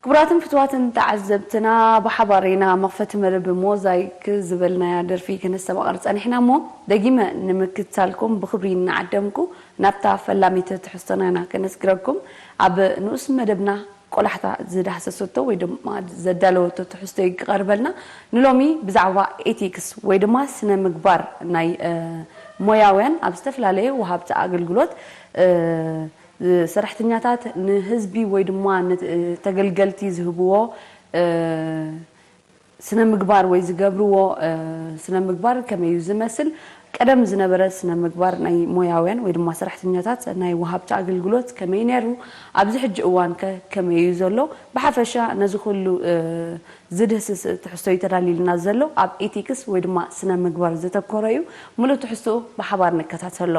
ክቡራትን ፍትዋትን ተዓዘብትና፣ ብሓባር ኢና መኽፈቲ መደብ ሞዛይክ ዝበልናያ ደርፊ ከነስተማቕር ጸኒሕና እሞ፣ ደጊመ ንምክትታልኩም ብኽብሪ እናዓደምኩ፣ ናብታ ፈላሚት ትሕዝቶና ኢና ከነስግረኩም። ኣብ ንኡስ መደብና ቆላሕታ ዝዳህሰሰቶ ወይ ድማ ዘዳለወቶ ትሕዝቶ እዩ ክቐርበልና። ንሎሚ ብዛዕባ ኤቲክስ ወይ ድማ ስነ ምግባር ናይ፣ እ፣ ሞያውያን ኣብ ዝተፈላለየ ወሃብቲ ኣገልግሎት፣ እ፣ ሰራሕተኛታት ንህዝቢ ወይ ድማ ን-፣ ተገልገልቲ ዝህብዎ፣ እ፣ ስነ ምግባር ወይ ዝገብርዎ፣ እ፣ ስነ ምግባር ከመይ እዩ ዝመስል? ቀደም ዝነበረ ስነ ምግባር ናይ ሞያውያን ወይ ድማ ሰራሕተኛታት ናይ ወሃብቲ ኣገልግሎት ከመይ ነይሩ? ኣብዚ ሕጂ እዋን ከ ከመይ እዩ ዘሎ? ብሓፈሻ ነዚ ኩሉ፣ እ፣ ዝድህስስ ትሕዝቶ እዩ ተዳሊልና ዘሎ። ኣብ ኤቲክስ ወይ ድማ ስነ ምግባር ዘተኮረ እዩ። ሙሉእ ትሕዝቶኡ ብሓባር ንከታተሎ።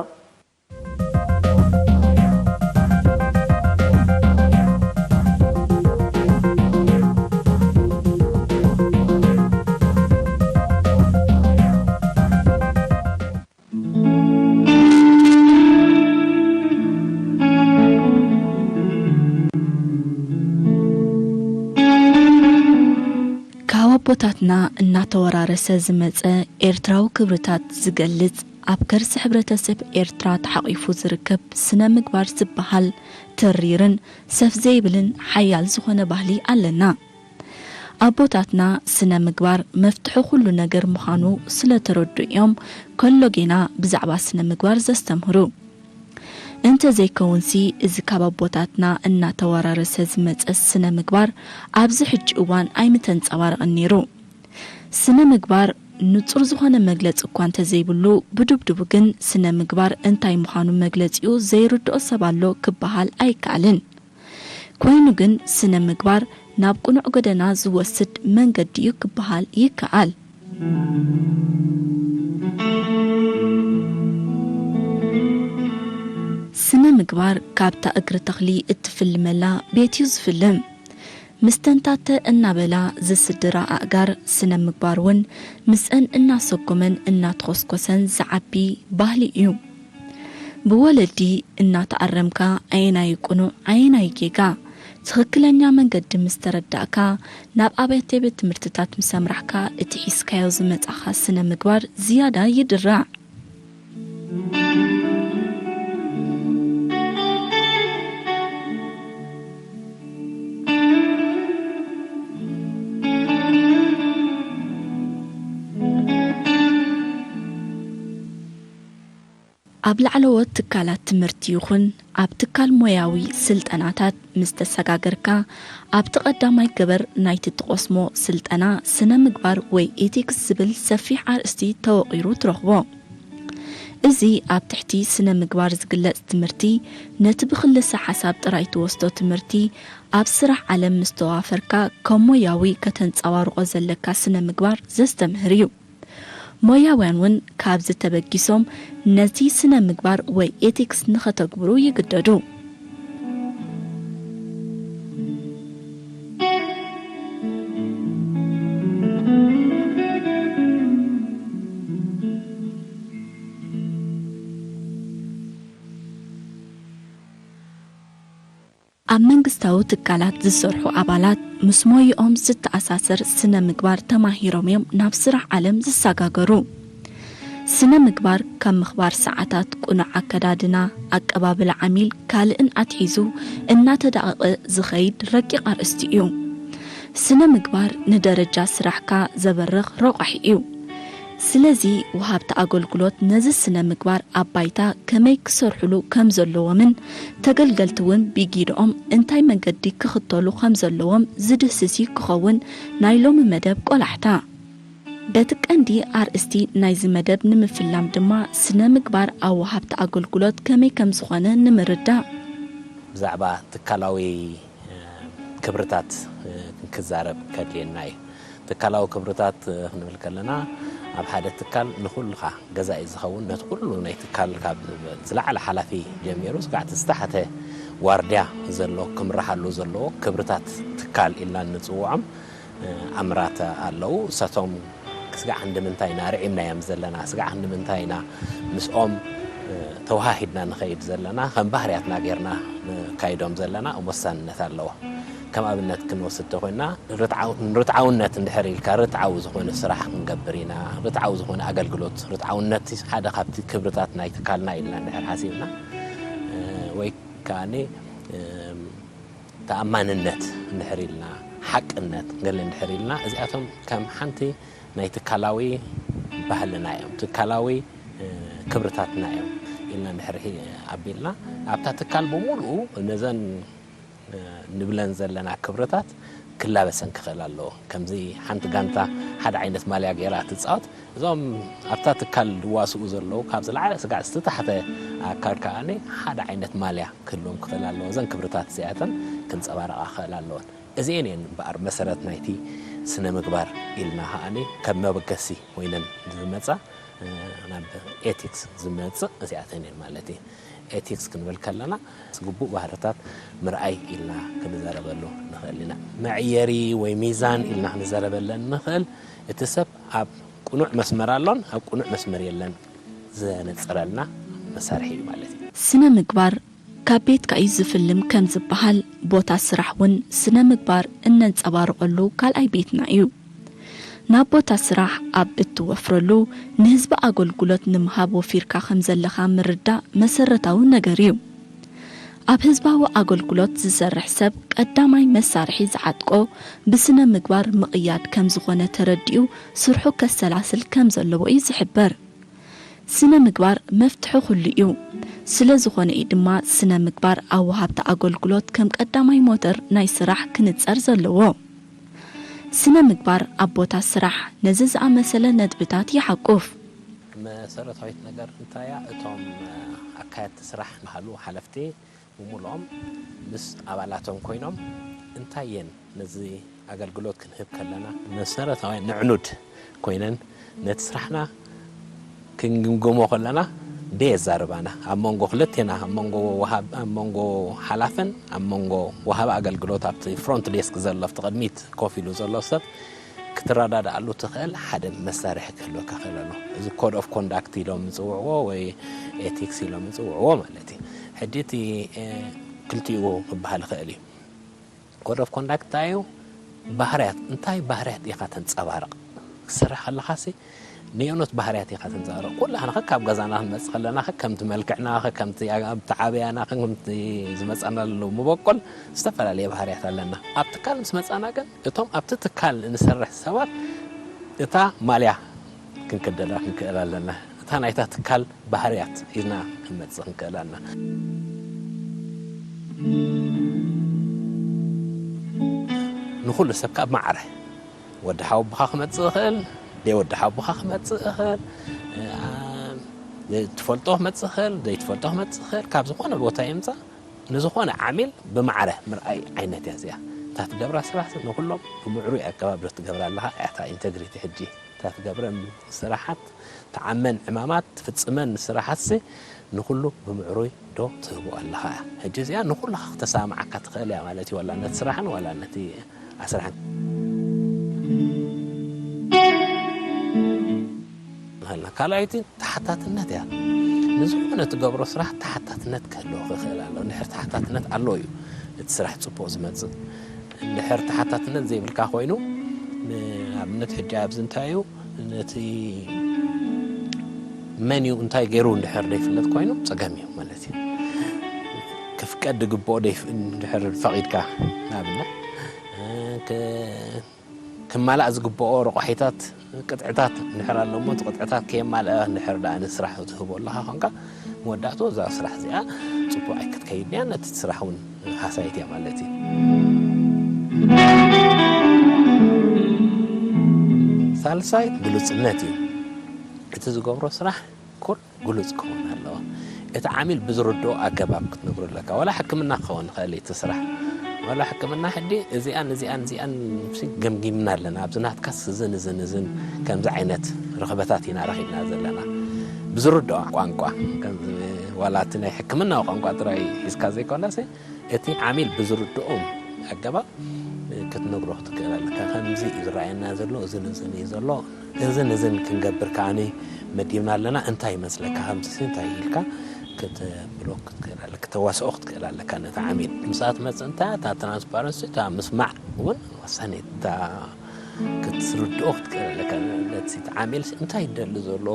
ካብ ኣቦታትና እናተወራረሰ ዝመጸ ኤርትራዊ ክብርታት ዝገልጽ፣ ኣብ ከርሲ ሕብረተሰብ ኤርትራ ተሓቒፉ ዝርከብ ስነ ምግባር ዝበሃል ተሪርን ሰፍ ዘይብልን ሓያል ዝኾነ ባህሊ ኣለና። ኣቦታትና ስነ ምግባር መፍትሒ ኩሉ ነገር ምዃኑ ስለ ተረድኡ እዮም ከሎ ጌና ብዛዕባ ስነ ምግባር ዘስተምህሩ። እንተ ዘይከውንሲ፣ እዚ ካብ ኣቦታትና እናተወራረሰ ዝመጸ ስነ ምግባር ኣብዚ ሕጂ እዋን ኣይምተንጸባረቐን ነይሩ። ስነ ምግባር ንጹር ዝኾነ መግለጺ እኳ እንተ ዘይብሉ፣ ብድብድቡ ግን ስነ ምግባር እንታይ ምዃኑ መግለጺኡ ዘይርድኦ ሰብ ኣሎ ክበሃል ኣይከኣልን። ኮይኑ ግን ስነ ምግባር ናብ ቅኑዕ ጎደና ዝወስድ መንገዲ እዩ ክበሃል ይከኣል። ስነ ምግባር ካብታ እግሪ ተኽሊ እትፍልመላ ቤት እዩ ዝፍልም። ምስ ተንታተ እናበላ ዝስድራ ኣእጋር ስነ ምግባር እውን ምስአን እናሰጎመን እናተኾስኮሰን ዝዓቢ ባህሊ እዩ። ብወለዲ እናተኣረምካ ኣየናይ ቅኑዕ ኣየናይ ጌጋ ትኽክለኛ መንገዲ ምስ ተረዳእካ፣ ናብ ኣብያተ ቤት ትምህርትታት ምስ ኣምራሕካ እቲ ሒዝካዮ ዝመጻኻ ስነ ምግባር ዝያዳ ይድራዕ። ኣብ ላዕለዎት ትካላት ትምህርቲ ይኹን ኣብ ትካል ሞያዊ ስልጠናታት ምስ ተሰጋገርካ፣ ኣብቲ ቀዳማይ ገበር ናይቲ ትቐስሞ ስልጠና ስነ ምግባር ወይ ኤቲክስ ዝብል ሰፊሕ ኣርእስቲ ተወቒሩ ትረኽቦ። እዚ ኣብ ትሕቲ ስነ ምግባር ዝግለጽ ትምህርቲ፣ ነቲ ብክልሰ ሓሳብ ጥራይ ትወስዶ ትምህርቲ፣ ኣብ ስራሕ ዓለም ምስ ተዋፈርካ ከም ሞያዊ ከተንጸባርቖ ዘለካ ስነ ምግባር ዘስተምህር እዩ። ሞያውያን እውን ካብዚ ተበጊሶም ነቲ ስነ ምግባር ወይ ኤቲክስ ንኸተግብሩ ይግደዱ። ኣብ መንግስታዊ ትካላት ዝሰርሑ ኣባላት ምስ ሞይኦም ዝተኣሳሰር ስነ ምግባር ተማሂሮም እዮም ናብ ስራሕ ዓለም ዝሰጋገሩ። ስነ ምግባር ካብ ምኽባር ሰዓታት፣ ቅኑዕ ኣከዳድና፣ ኣቀባብላ ዓሚል ካልእን ኣትሒዙ እናተዳቐቐ ዝኸይድ ረቂቕ ኣርእስቲ እዩ። ስነ ምግባር ንደረጃ ስራሕካ ዘበርኽ ረቋሒ እዩ። ስለዚ ወሃብቲ ኣገልግሎት ነዚ ስነ ምግባር ኣብ ባይታ ከመይ ክሰርሕሉ ከም ዘለዎምን ተገልገልቲ እውን ብጊድኦም እንታይ መንገዲ ክኽተሉ ከም ዘለዎም ዝድህስስ እዩ ክኸውን ናይ ሎሚ መደብ ቆላሕታ። በቲ ቀንዲ ኣርእስቲ ናይዚ መደብ ንምፍላም ድማ ስነ ምግባር ኣብ ወሃብቲ ኣገልግሎት ከመይ ከም ዝኾነ ንምርዳእ። ብዛዕባ ትካላዊ ክብርታት ክንክዛረብ ከድልየና እዩ። ትካላዊ ክብርታት ክንብል ከለና ኣብ ሓደ ትካል ንኹልኻ ገዛኢ ዝኸውን ነቲ ኩሉ ናይ ትካል ካብ ዝለዓለ ሓላፊ ጀሚሩ ስጋዕ እቲ ዝተሓተ ዋርድያ ዘሎ ክምርሓሉ ዘለዎ ክብርታት ትካል ኢልና እንጽውዖም ኣምራት ኣለዉ። እሳቶም ስጋዕ ክንዲ ምንታይ ኢና ርዒምናዮም ዘለና፣ ስጋዕ ክንዲ ምንታይ ኢና ምስኦም ተወሃሂድና ንኸይድ ዘለና፣ ከም ባህርያትና ጌርና ንካይዶም ዘለና ወሳንነት ኣለዎ። ከም ኣብነት ክንወስድ ተኮይና፣ ርትዓው-፣ ርትዓውነት እንድሕር ኢልካ፣ ርትዓዊ ዝኾነ ስራሕ ክንገብር ኢና፣ ርትዓዊ ዝኾነ ኣገልግሎት፣ ርትዓውነት ሓደ ካብቲ ክብርታት ናይ ትካልና ኢልና እንድሕር ሓሲብና፣ እ፣ ወይ ከኣኒ፣ እም፣ ተኣማንነት እንድሕር ኢልና፣ ሓቅነት ገለ እንድሕር ኢልና፣ እዚኣቶም ከም ሓንቲ ናይ ትካላዊ ባህልና እዮም፣ ትካላዊ፣ እ፣ ክብርታትና እዮም ኢልና እንድሕር ሒ-፣ ኣቢልና፣ ኣብታ ትካል ብምሉኡ ነዘን ንብለን ዘለና ክብርታት ክላበሰን ክኽእል ኣለዎ። ከምዚ ሓንቲ ጋንታ ሓደ ዓይነት ማልያ ገይራ ትጻወት፣ እዞም ኣብታ ትካል ዝዋስኡ ዘለዉ ካብ ዝለዓለ ስጋዕ ዝተታሕተ ኣካል ከኣ ሓደ ዓይነት ማልያ ክህልዎም ክኽእል ኣለዎ። እዘን ክብርታት እዚኣተን ክንጸባረቓ ክኽእል ኣለዎን። እዚአን እየን እምበኣር መሰረት ናይቲ ስነ ምግባር ኢልና ከኣ ከም መበገሲ ኮይነን ዝመጻ፣ ናብ ኤቲክስ ዝመጽእ እዚኣተን እየን ማለት እዩ። ኤቲክስ ክንብል ከለና ግቡእ ባህርታት ምርኣይ ኢልና ክንዘረበሉ ንኽእል ኢና። መዕየሪ ወይ ሚዛን ኢልና ክንዘረበለን ንኽእል። እቲ ሰብ ኣብ ቅኑዕ መስመር ኣሎን ኣብ ቅኑዕ መስመር የለን ዘነጽረልና መሳርሒ እዩ ማለት እዩ። ስነ ምግባር ካብ ቤትካ እዩ ዝፍልም ከም ዝበሃል፣ ቦታ ስራሕ እውን ስነ ምግባር እነንጸባርቐሉ ካልኣይ ቤትና እዩ። ናብ ቦታ ስራሕ ኣብ እትወፍረሉ፣ ንህዝቢ ኣገልግሎት ንምሃብ ወፊርካ ከም ዘለኻ ምርዳእ መሰረታዊ ነገር እዩ። ኣብ ህዝባዊ ኣገልግሎት ዝሰርሕ ሰብ ቀዳማይ መሳርሒ ዝዓጥቆ ብስነ ምግባር ምቕያድ ከም ዝኾነ ተረዲኡ ስርሑ ከሰላስል ከም ዘለዎ እዩ ዝሕበር። ስነ ምግባር መፍትሒ ኩሉ እዩ። ስለ ዝኾነ እዩ ድማ ስነ ምግባር ኣብ ወሃብቲ ኣገልግሎት ከም ቀዳማይ ሞተር ናይ ስራሕ ክንጸር ዘለዎ። ስነ ምግባር ኣብ ቦታ ስራሕ ነዚ ዝኣመሰለ ነጥብታት ይሓቁፍ። መሰረታዊት ነገር እንታይ እያ? እቶም ኣካየድቲ ስራሕ በሃሉ ሓለፍቲ ብምሉኦም ምስ ኣባላቶም ኮይኖም እንታይ እየን ነዚ ኣገልግሎት ክንህብ ከለና መሰረታዊ ንዕኑድ ኮይነን ነቲ ስራሕና ክንግምግሞ ከለና ደየዛርባና ኣብ መንጎ ክልቴና ኣብ መንጎ ወሃብ ኣብ መንጎ ሓላፍን ኣብ መንጎ ወሃቢ ኣገልግሎት ኣብቲ ፍሮንት ዴስክ ዘሎ ኣብቲ ቅድሚት ኮፍ ኢሉ ዘሎ ሰብ ክትረዳድኣሉ ትኽእል ሓደ መሳርሒ ክህልወካ ክእል ኣሎ። እዚ ኮድ ኦፍ ኮንዳክት ኢሎም ዝፅውዕዎ ወይ ኤቲክስ ኢሎም ዝፅውዕዎ ማለት እዩ። ሕጂ እቲ ክልቲኡ ክበሃል ይኽእል እዩ። ኮድ ኦፍ ኮንዳክት እንታይ እዩ? ባህርያት እንታይ ባህርያት ኢኻ ተንፀባርቕ ክትሰርሕ ከለኻሲ ንየኖት ባህርያት ኢኻ ተንፀባርቕ። ኩላህና ካብ ገዛና ክንመፅእ ከለና ከምቲ መልክዕና ከምቲ ኣብቲ ዓብያና ከምቲ ዝመፀናሉ መበቆል ዝተፈላለየ ባህርያት ኣለና። ኣብ ትካል ምስ መፃና ግን እቶም ኣብቲ ትካል እንሰርሕ ሰባት እታ ማልያ ክንክደና ክንክእል ኣለና። እታ ናይታ ትካል ባህርያት ሒዝና ክንመፅእ ክንክእል ኣለና። ንኹሉ ሰብ ካብ ማዕረ ወዲ ሓወቦኻ ክመፅእ ይኽእል፣ ደይ ወዲ ሓወቦኻ ክመፅእ ይኽእል፣ ትፈልጦ ክመፅእ ይኽእል፣ ዘይትፈልጦ ክመፅእ ይኽእል፣ ካብ ዝኾነ ቦታ ይምፃእ ንዝኾነ ዓሚል ብማዕረ ምርኣይ ዓይነት እያ እዚኣ። እታ ትገብራ ስራሕ ንኹሎም ብምዕሩይ ኣገባብ ዶ ትገብራ ኣለኻ እያ እታ ኢንተግሪቲ። ሕጂ እታ ትገብረን ስራሓት ትዓመን ዕማማት ትፍፅመን ስራሓትሲ ንኹሉ ብምዕሩይ ዶ ትህቦ ኣለኻ እያ። ሕጂ እዚኣ ንኹሉ ክተሳምዓካ ትኽእል እያ ማለት እዩ። ዋላ ነቲ ስራሕን ዋላ ነቲ ኣስራሕን ንኽእልና። ካልኣይቲ ተሓታትነት እያ። ንዝኾነ ትገብሮ ስራሕ ተሓታትነት ክህልዎ ክኽእል ኣሎ። እንድሕር ተሓታትነት ኣሎ እዩ እቲ ስራሕ ፅቡቕ ዝመፅእ። እንድሕር ተሓታትነት ዘይብልካ ኮይኑ ንኣብነት ሕጂ ኣብዚ እንታይ እዩ ነቲ መን እዩ እንታይ ገይሩ እንድሕር ዘይፍለጥ ኮይኑ ፀገም እዩ ማለት እዩ። ክፍቀድ ዝግብኦ ደይፍ- እንድሕር ፈቒድካ ንኣብነት እ፣ ክ- ክማላእ ዝግብኦ ረቋሒታት ቅጥዕታት እንድሕር ኣሎ እሞ እቲ ቅጥዕታት ከየማልአ እንድሕር ደኣ ንስራሕ ትህቦ ኣለኻ ኮንካ መወዳእቱ እዛ ስራሕ እዚኣ ፅቡቕ ኣይክትከይድ እያ ነቲ ስራሕ እውን ሃሳይት እያ ማለት እዩ። ሳልሳይ ግሉፅነት እዩ። እቲ ዝገብሮ ስራሕ ኩል ግሉፅ ክኸውን ኣለዎ። እቲ ዓሚል ብዝርድኦ ኣገባብ ክትነግሮ ኣለካ። ዋላ ሕክምና ክኸውን ይኽእል እዩ እቲ ስራሕ። ዋላ ሕክምና ሕዲ እዚኣን እዚኣን እዚኣን ሲ ገምጊምና ኣለና። ኣብዚ ናትካስ እዝን እዝን እዝን ከምዚ ዓይነት ርኽበታት ኢና ረኺብና ዘለና። ብዝርድኦ ቋንቋ ከምዚ ዋላ እቲ ናይ ሕክምናዊ ቋንቋ ጥራይ ሒዝካ ዘይኮነሲ እቲ ዓሚል ብዝርድኦም ኣገባብ ክትነግሮ ክትክእል ኣለካ። ከምዚ እዩ ዝረኣየና ዘሎ፣ እዝን እዝን እዩ ዘሎ፣ እዝን እዝን ክንገብር ከዓኒ መዲብና ኣለና፣ እንታይ ይመስለካ፣ ከምዚ እንታይ ኢልካ ክተብሎ ክትክእል ኣለካ፣ ክተዋስኦ ክትክእል ኣለካ ነቲ ዓሚል። ምስኣ ትመጽእ እንታ እታ ትራንስፓረንሲ፣ እታ ምስማዕ እውን ወሳኒት፣ እታ ክትርድኦ ክትክእል ኣለካ። ነቲ ዓሚል እንታይ ይደሊ ዘሎ፣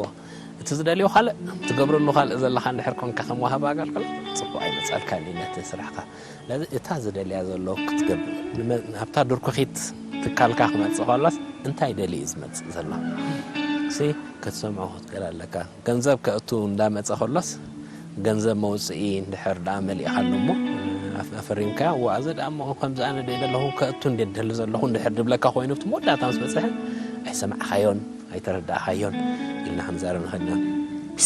እቲ ዝደልዮ ካልእ፣ ትገብረሉ ካልእ ዘለኻ እንድሕር ኮንካ ከም ወሃቢ ኣገልግሎት፣ ጽቡቕ ኣይመጸልካን እዩ ነቲ ስራሕካ። ስለዚ እታ ዝደልያ ዘሎ ክትገብር፣ ንመ-፣ ኣብታ ድርኩኺት ትካልካ ክመጽእ ከሎስ እንታይ ደልዩ እዩ ዝመጽእ ዘሎ? ሲ ክትሰምዖ ክትክእል ኣለካ። ገንዘብ ከእቱ እንዳመጸ ከሎስ ገንዘብ መውጽኢ እንድሕር ደኣ መሊእካሉ እሞ ኣፍ-፣ ኣፈሪምካ፣ "ዋ፣ እዚ ደኣ እሞ ከምዚ ኣነ ደይ ዘለኹ ከእቱ እንዴ ደሊ ዘለኹ?" እንድሕር ድብለካ ኮይኑ፣ እቲ መወዳእታ ምስ በጽሐ ኣይሰማዕካዮን ኣይተረዳእካዮን ኢልና ክንዛረብ ንኽእል ኢና።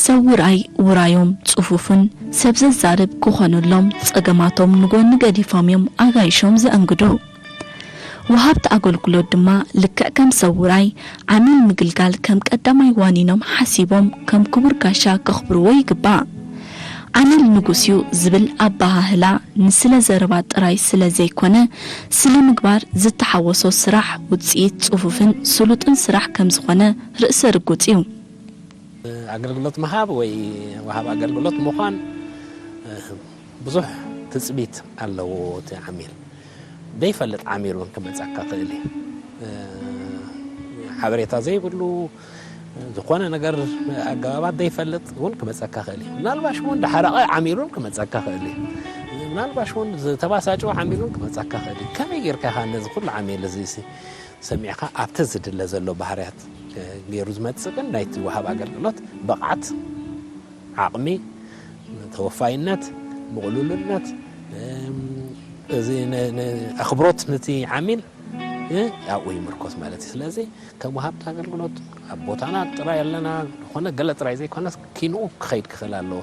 ሰብ ውራይ ውራዮም ጽፉፍን ሰብ ዘዛርብ ክኾነሎም ጸገማቶም ንጎኒ ገዲፎም እዮም ኣጋይሾም ዘእንግዱ። ወሃብቲ ኣገልግሎት ድማ ልክዕ ከም ሰብ ውራይ ዓሚል ምግልጋል ከም ቀዳማይ ዋኒኖም ሓሲቦም ከም ክቡር ጋሻ ከኽብርዎ ይግባእ። ዓሚል ንጉስ እዩ ዝብል ኣበሃህላ ንስለ ዘረባ ጥራይ ስለ ዘይኮነ፣ ስነ ምግባር ዝተሓወሶ ስራሕ ውጽኢት ጽፉፍን ስሉጥን ስራሕ ከም ዝኾነ ርእሰ ርጉጽ እዩ። ኣገልግሎት ምሃብ ወይ ወሃቢ ኣገልግሎት ምዃን፣ እ፣ ብዙሕ ትጽቢት ኣለዎ። እቲ ዓሚል ዘይፈልጥ ዓሚል እውን ክመጸካ ክእል እዩ። እ፣ ሓበሬታ ዘይብሉ፣ ዝኾነ ነገር ኣገባባት ዘይፈልጥ እውን ክመጸካ ክእል እዩ። ምናልባሽ እውን ደሓራቐ ዓሚል እውን ክመጸካ ክእል እዩ። ምናልባሽ እውን ዝተባሳጨወ ዓሚል እውን ክመጸካ ክእል እዩ። ከመይ ጌርካ ኢኻ ነዚ ኩሉ ዓሚል እዚ ሲ ሰሚዕካ ኣብቲ ዝድለ ዘሎ ባህርያት፣ እ፣ ገይሩ ዝመጽእ ግን ናይቲ ወሃቢ ኣገልግሎት ብቕዓት፣ ዓቕሚ፣ ተወፋይነት፣ ምቕሉልነት፣ እም፣ እዚ ነ-፣ ነ-፣ ኣኽብሮት ነቲ ዓሚል፣ እ፣ ኣብኡ ይምርኮስ ማለት እዩ። ስለዚ ከም ወሃብቲ ኣገልግሎት ኣብ ቦታና ጥራይ ኣለና፣ ዝኾነ ገለ ጥራይ ዘይኮነስ ኪንኡ ክኸይድ ክኽእል ኣለዎ።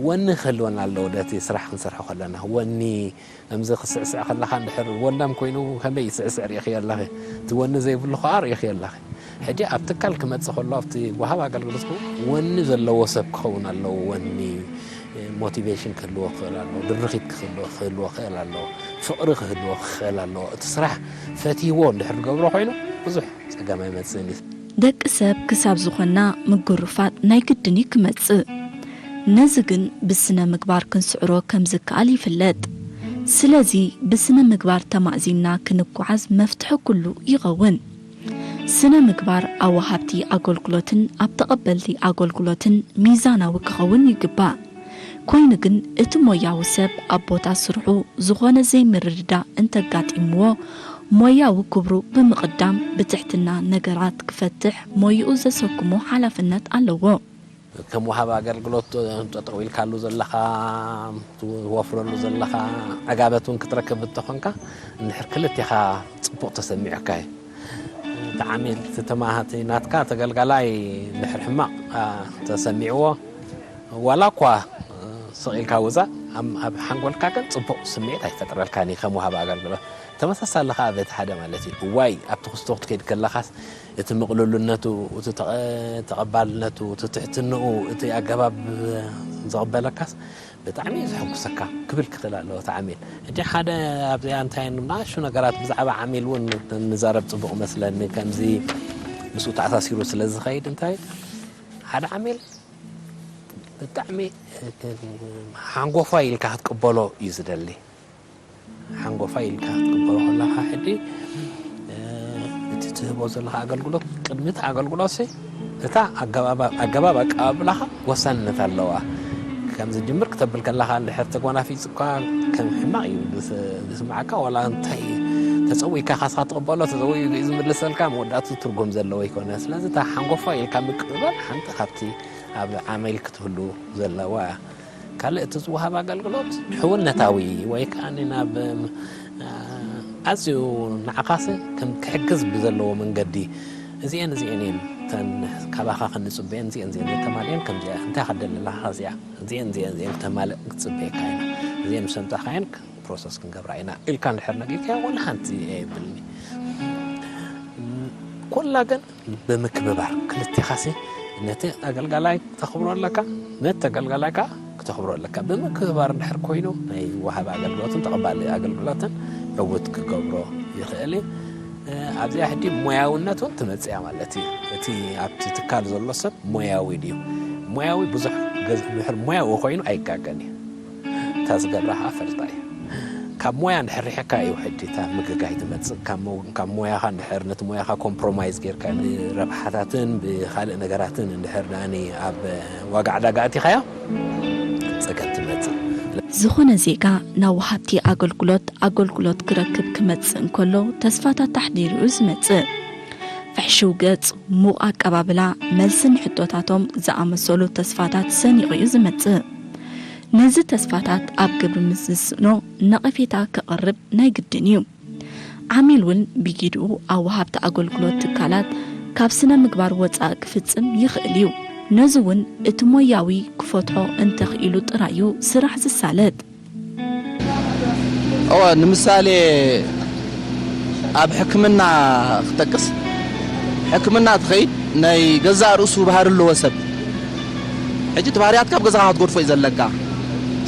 ወኒ ክህልወና ኣለዎ፣ ነቲ ስራሕ ክንሰርሖ ከለና ወኒ ከምዚ ክስዕስዕ ከለኻ እንድሕር ወናም ኮይኑ ከመይ ይስዕስዕ ርእኺዮ ኣለኺ? እቲ ወኒ ዘይብሉ ኸኣ ርእኺዮ ኣለኺ። ሕጂ ኣብ ትካል ክመጽእ ከሎ፣ ኣብቲ ወሃብ ኣገልግሎት ክኸውን ወኒ ዘለዎ ሰብ ክኸውን ኣለዎ። ወኒ፣ ሞቲቬሽን ክህልዎ ክኽእል ኣለዎ። ድርኺት ክህልዎ፣ ክህልዎ ክኽእል ኣለዎ። ፍቕሪ ክህልዎ ክኽእል ኣለዎ። እቲ ስራሕ ፈትይዎ እንድሕር ዝገብሮ ኮይኑ ብዙሕ ጸገም ኣይመጽእን እዩ። ደቂ ሰብ ክሳብ ዝኾንና ምጉርፋጥ ናይ ግድን እዩ ክመጽእ። ነዚ ግን ብስነ ምግባር ክንስዕሮ ከም ዝከኣል ይፍለጥ። ስለዚ ብስነ ምግባር ተማእዚንና ክንጓዓዝ መፍትሒ ኩሉ ይኸውን። ስነ ምግባር ኣብ ወሃብቲ ኣገልግሎትን ኣብ ተቐበልቲ ኣገልግሎትን ሚዛናዊ ክኸውን ይግባእ። ኮይኑ ግን እቲ ሞያዊ ሰብ ኣብ ቦታ ስርሑ ዝኾነ ዘይምርድዳእ እንተጋጢምዎ፣ ሞያዊ ክብሩ ብምቕዳም ብትሕትና ነገራት ክፈትሕ ሞይኡ ዘሰክሞ ሓላፍነት ኣለዎ። ከም ወሃቢ ኣገልግሎት ጠጠው ኢልካሉ ዘለኻ፣ ትወፍረሉ ዘለኻ ዕጋበት እውን ክትረክብ እንተኾንካ፣ እንድሕር ክልቴኻ ጽቡቕ ተሰሚዑካ እዩ። እቲ ዓሚል፣ እቲ ተማሃቲ ናትካ ተገልጋላይ እንድሕር ሕማቕ፣ ኣ፣ ተሰሚዕዎ፣ ዋላ እኳ ስቕ ኢልካ ውጻእ፣ ኣብ፣ ኣብ ሓንጎልካ ግን ጽቡቕ ስምዒት ኣይፈጥረልካን እዩ ከም ወሃቢ ኣገልግሎት። ተመሳሳሊ ከኣ በቲ ሓደ ማለት እዩ። እዋይ፣ ኣብቲ ክስቶ ክትከይድ ከለኻስ፣ እቲ ምቕሉልነቱ፣ እቲ ተቐ-፣ ተቐባልነቱ፣ እቲ ትሕትንኡ፣ እቲ ኣገባብ ዝቕበለካስ ብጣዕሚ እዩ ዘሐጉሰካ ክብል ክኽእል ኣለዎ እቲ ዓሚል። ሕጂ ሓደ ኣብዚኣ እንታይ ንኣሽቱ ነገራት ብዛዕባ ዓሚል እውን ንዛረብ ጽቡቕ መስለኒ፣ ከምዚ ምስኡ ተኣሳሲሩ ስለ ዝኸይድ፣ እንታይ ሓደ ዓሚል ብጣዕሚ ሓንጎፋይ ኢልካ ክትቅበሎ እዩ ዝደሊ። ሓንጎፋይ ኢልካ ክትቅበሎ ከለኻ ሕጂ፣ እ፣ እቲ ትህቦ ዘለኻ ኣገልግሎት፣ ቅድሚ እቲ ኣገልግሎትሲ እታ ኣገባብ፣ ኣገባብ ኣቀባብላኻ ወሳንነት ኣለዋ። ከም ዝጅምር ክተብል ከለኻ እንድሕር ተጓናፊጽካ ከም ሕማቕ እዩ ዝስ-፣ ዝስምዓካ። ዋላ እንታይ ተጸዊካ ካስኻ ትቕበሎ፣ ተጸዊኡ ዝምልሰልካ መወዳእቱ ትርጉም ዘለዎ ኣይኮነ። ስለዚ እታ ሓንጎፋይ ኢልካ ምቅብባል ሓንቲ ካብቲ ኣብ ዓሚል ክትህሉ ዘለዋ እያ። ካልእ እቲ ዝወሃብ ኣገልግሎት ሕውነታዊ ወይ ከኣ ናብ፣ እ፣ ኣዝዩ ንዓኻሲ ከም ክሕግዝ ብዘለዎ መንገዲ እዚኤን እዚኤን እየን እተን ካባኻ ክንጽበየን እዚኤን እዚኤን እየን ተማልኤን ከምዚኣ እንታይ ከደሊ ኣለኻ እዚኣ እዚኤን እዚኤን እዚኤን ተማልእ ክትጽበየካ ኢና። እዚኤን ምስ ኣምጻእካየን ፕሮሰስ ክንገብራ ኢና ኢልካ እንድሕር ነጊርካዮ ወላ ሓንቲ ኣይብልኒ። ኩላ ግን ብምክብባር ክልቴኻሲ ነቲ ኣገልጋላይ ክተኽብሮ ኣለካ፣ ነቲ ተገልጋላይ ከዓ ክተኽብሮ ኣለካ። ብምክብባር እንድሕር ኮይኑ ናይ ወሃቢ ኣገልግሎትን ተቐባሊ ኣገልግሎትን ዕውት ክገብሮ ይኽእል እዩ። እ፣ ኣብዚኣ ሕጂ ሞያውነት እውን ትመጽእ እያ ማለት እዩ። እቲ ኣብቲ ትካል ዘሎ ሰብ ሞያዊ ድዩ? ሞያዊ ብዙሕ ገዝ ድሕር ሞያዊ ኮይኑ ኣይጋገን እዩ። እታ ዝገብራ ከዓ ፈልጣ እዩ። ካብ ሞያ እንድሕር ርሒቕካ እዩ ሕጂ እታ ምግጋይ ትመጽእ። ካብ ሞ-፣ ካብ ሞያኻ እንድሕር ነቲ ሞያኻ ኮምፕሮማይዝ ጌርካ ብረብሓታትን ብኻልእ ነገራትን እንድሕር ደኣኒ ኣብ ዋጋ ዕዳጋ ኣቲኻዮ ጸገም ትመጽእ። ዝኾነ ዜጋ ናብ ወሃብቲ ኣገልግሎት ኣገልግሎት ክረክብ ክመጽእ እንከሎ ተስፋታት ኣሕዲሩ እዩ ዝመጽእ። ፍሕሽው ገጽ፣ ሙቕ ኣቀባብላ፣ መልሲ ንሕቶታቶም ዝኣመሰሉ ተስፋታት ሰኒቑ እዩ ዝመጽእ። ነዚ ተስፋታት ኣብ ግብሪ ምስ ዝስእኖ ነቐፌታ ከቕርብ ናይ ግድን እዩ። ዓሚል እውን ብጊድኡ ኣብ ወሃብቲ ኣገልግሎት ትካላት ካብ ስነ ምግባር ወጻኢ ክፍጽም ይኽእል እዩ። ነዚ እውን እቲ ሞያዊ ክፈትሖ እንተኽኢሉ ጥራይ እዩ ስራሕ ዝሳለጥ። እወ ንምሳሌ ኣብ ሕክምና ክጠቅስ፣ ሕክምና ትኸይድ ናይ ገዛእ ርእሱ ባህሪ ኣለዎ ሰብ። ሕጂ እቲ ባህርያትካ ኣብ ገዛኻ ክትገድፎ እዩ ዘለካ።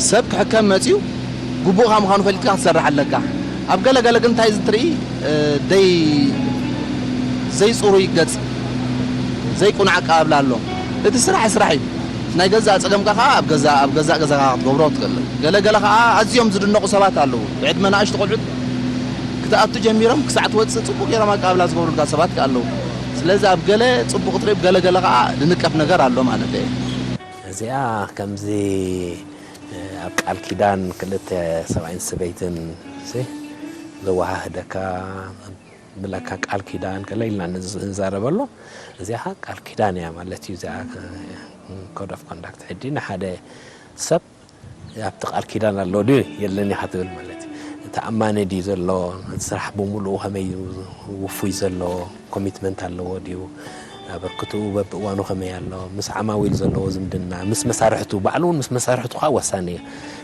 ሰብ ክሕከም መፅዩ ግቡእካ ምዃኑ ፈሊጥካ ክትሰርሕ ኣለካ። ኣብ ገለ ገለ ግን እንታይ ዝትርኢ ደይ ዘይፅሩይ ገፅ ዘይቁኑዕ ኣቀባብላ ኣሎ። እቲ ስራሕ ስራሕ እዩ። ናይ ገዛእ ጸገምካ ከኣ ኣብ ገዛእ ኣብ ገዛእ ገዛኻ ክትገብሮ ትኽእል። ገለ ገለ ከኣ ኣዝዮም ዝድነቑ ሰባት ኣለዉ። ብዕድመ ንኣሽቱ ቆልዑት ክትኣቱ ጀሚሮም ክሳዕ ትወጽእ ጽቡቕ ገይሮም ኣቀባብላ ዝገብሩልካ ሰባት ከኣ ኣለዉ። ስለዚ ኣብ ገለ ጽቡቕ ክትርኢ፣ ኣብ ገለ ገለ ከኣ ዝንቀፍ ነገር ኣሎ ማለት እየ። እዚኣ ከምዚ ኣብ ቃል ኪዳን ክልተ ሰብኣይን ሰበይትን ሲ ዘወሃህደካ ብለካ ቃል ኪዳን ገለ ኢልና ንዝ- ንዛረበሉ። እዚኣ ቃል ኪዳን እያ ማለት እዩ። እዚኣ ኮድ ኦፍ ኮንዳክት ሕጂ ንሓደ ሰብ ኣብቲ ቃል ኪዳን ኣሎ ድዩ የለን ኢኻ ትብል ማለት እዩ። ተኣማኒ ድዩ ዘሎ፣ እቲ ስራሕ ብምሉኡ ከመይ እዩ ውፉይ ዘሎ፣ ኮሚትመንት ኣለዎ ድዩ፣ ኣበርክትኡ በብእዋኑ ከመይ ኣሎ፣ ምስ ዓማዊል ዘለዎ ዝምድና፣ ምስ መሳርሕቱ፣ ባዕሉ እውን ምስ መሳርሕቱ ከዓ ወሳኒ እዩ።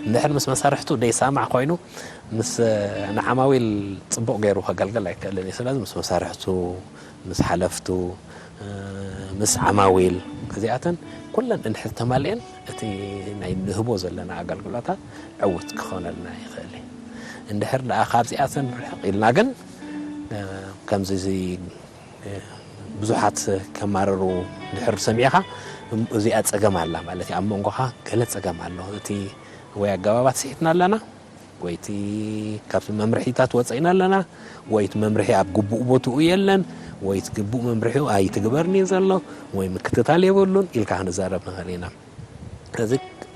እንድሕር ምስ መሳርሕቱ ደይሳማዕ ኮይኑ ምስ ንዓማዊል ፅቡቕ ገይሩ ከገልግል ኣይክእልን እዩ። ስለዚ ምስ መሳርሕቱ፣ ምስ ሓለፍቱ፣ ምስ ዓማዊል እዚኣተን ኩለን እንድሕር ተማልኤን እቲ ናይ ንህቦ ዘለና ኣገልግሎታት ዕውት ክኾነልና ይኽእል እዩ። እንድሕር ደኣ ካብዚኣተን ርሕቕ ኢልና ግን ከምዚ እዚ ብዙሓት ከማርሩ እንድሕር ሰሚዕኻ እዚኣ ጸገም ኣላ ማለት እዩ። ኣብ መንጎኻ ገለ ጸገም ኣሎ። እቲ ወይ ኣገባባት ስሒትና ኣለና ወይ እቲ ካብቲ መምርሒታት ወፂእና ኣለና ወይ እቲ መምርሒ ኣብ ግቡእ ቦትኡ የለን ወይ እቲ ግቡእ መምርሒኡ ኣይትግበርን እዩ ዘሎ ወይ ምክትታል የብሉን ኢልካ ክንዛረብ ንኽእል ኢና። እዚ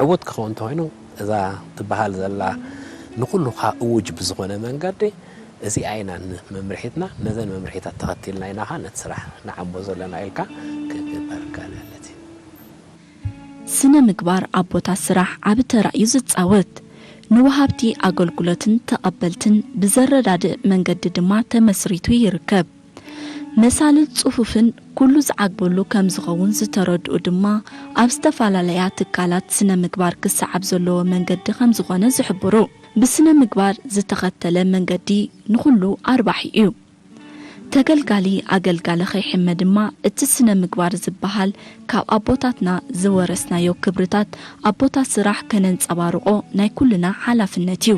ዕውት ክኸውን እንተኮይኑ እዛ ትበሃል ዘላ ንኩሉ ከ እውጅ ብዝኾነ መንገዲ እዚኣ ኢና መምርሒትና ነዘን መምርሒታት ተኸቲልና ኢና ከ ነቲ ስራሕ ንዓምቦ ዘለና ኢልካ ክግበር ይከኣል ማለት እዩ። ስነ ምግባር ኣብ ቦታ ስራሕ ዓቢ ተራ እዩ ዝጻወት። ንወሃብቲ ኣገልግሎትን ተቐበልትን ብዘረዳድእ መንገዲ ድማ ተመስሪቱ ይርከብ። መሳልል ጽፉፍን ኩሉ ዝዓግበሉ ከም ዝኸውን ዝተረድኡ ድማ ኣብ ዝተፈላለያ ትካላት ስነ ምግባር ክሰዓብ ዘለዎ መንገዲ ከም ዝኾነ ዝሕብሩ። ብስነ ምግባር ዝተኸተለ መንገዲ ንኹሉ ኣርባሒ እዩ። ተገልጋሊ ኣገልጋሊ ከይሕመ ድማ እቲ ስነ ምግባር ዝበሃል ካብ ኣቦታትና ዝወረስናዮ ክብርታት ኣብ ቦታ ስራሕ ከነንጸባርቖ ናይ ኩልና ሓላፍነት እዩ።